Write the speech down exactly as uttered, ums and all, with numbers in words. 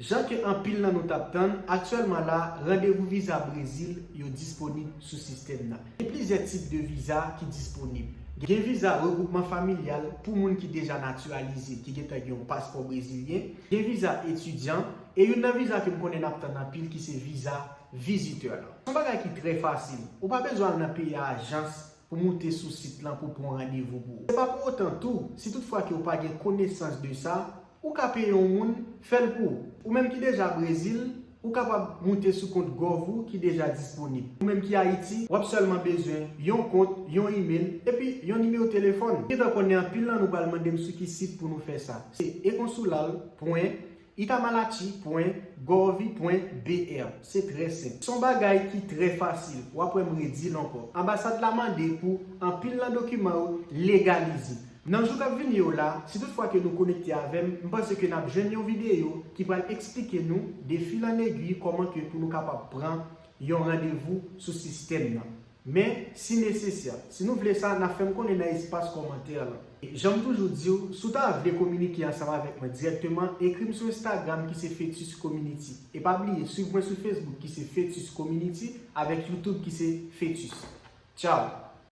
Jan ke anpil nan nou t ap tann, aktyèlman la, randevou viza Brezil yo disponib sou sistèm nan. Gen plizyè tip de viza ki disponib. Gen viza regwoupman familyal pou moun ki deja natiralize, ki gentan gen yon paspò brezilyen. Gen viza etidyan, e youn nan viza ke m konnen n ap tann anpil ki se viza vizitè la. Se yon bagay ki trè fasil. Ou pa bezwen al nan peyi a ajans pou moute sou sit lan pou pran randevou pou ou. Se pa pou otan tou, si toutfwa ke w pa gen konesans de sa, ou ka peye yon moun fè l pou ou. Ou menm ki deja Brezil, ou kapab moute sou kont Gov ou ki deja disponib. Ou menm ki Ayiti, w ap sèlman bezwen yon kont, yon imel, epi yon nimewo telefòn. Ou gentan konnen anpil nan nou pral mande m sou ki sit pou nou fè sa. Se ekonsilal pwen itamaraty pwen gov pwen br. Se trè senp. Se yon bagay ki trè fasil. W ap wè m redi l ankò. Anbasad la mande pou anpil nan dokiman yo legalize. Nan jou k ap vini yo la, si toutfwa ke nou konekte avè m, m panse ke n ap jwenn yon videyo ki pral eksplike nou de fil an egwi kòman ke pou nou kapab pran yon randevou sou sistèm nan. Men, si nesesè, si nou vle sa, n ap fè m konnen nan espas kòmantè lan. E jan m toujou di w, si w ta vle kominike ansanm avèk mwen dirèkteman, ekri m sou Instagram ki se Fetus Community. E pa bliye, swiv mwen sou Facebook ki se Fetus Community, avèk YouTube ki se Fetus. Tchao!